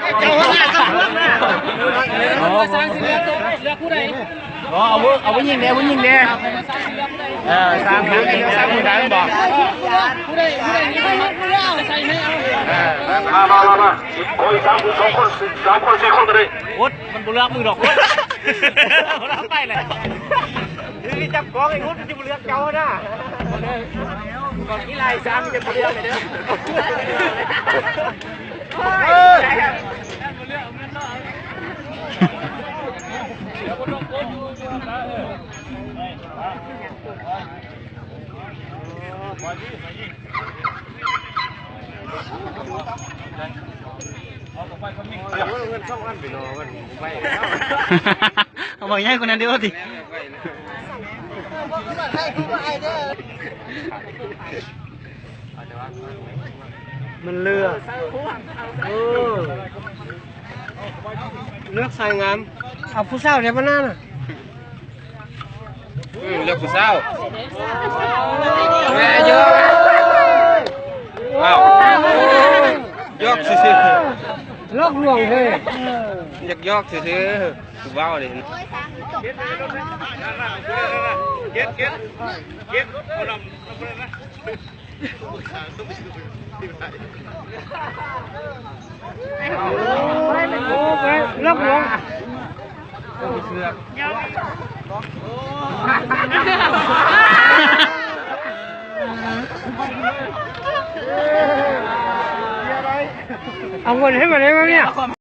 ອໍ ເອົາຜູ້ ເອົາຜູ້ຍິງແດ່ ຜູ້ຍິງແດ່ ເອີ ສ້າງຜູ້ຍິງແດ່ ສ້າງຜູ້ຊາຍບໍ່ ມາ ມາ ມາ ມາ ໂອ້ຍ ສາມຄົນ ສອງຄົນ ສາມຄົນ ສີ່ຄົນກໍໄດ້ ໂອດ ມັນບໍ່ເລືອກມຶງດອກ ໂອດ ໄປແລ້ວ ມີຈັບກອງໄອ້ໂອດ ມັນຈະບໍ່ເລືອກເຈົ້ານະ ກອງອີ່ຫຼາຍສາມ ມັນຈະບໍ່ເລືອກເດີ. ເອົາບັກໃຫຍ່ກວ່ານັ້ນເດີຕິ. ມັນເລືອກ ເອີ ເລືອກສາຍງາມ ເອົາຜູ້ສາວແທ້ບາດນັ້ນນະ ອືມ ເລືອກຜູ້ສາວ ແມ່ເຢີ ອ້າວ ຢອກຊື່ໆ ຫຼອກລວງເລີຍ ຢາກຢອກຊື່ໆ ຜູ້ເວົ້ານີ້ ເກັດ ເກັດ ເກັດ ເອົານຳ ນຳເພິ່ນນະ ໂອ້ຍ ໂອ້ຍ ລັກຫຼວງ ເອົາເງິນໃຫ້ມັນໄດ້ໄໝເນຍ?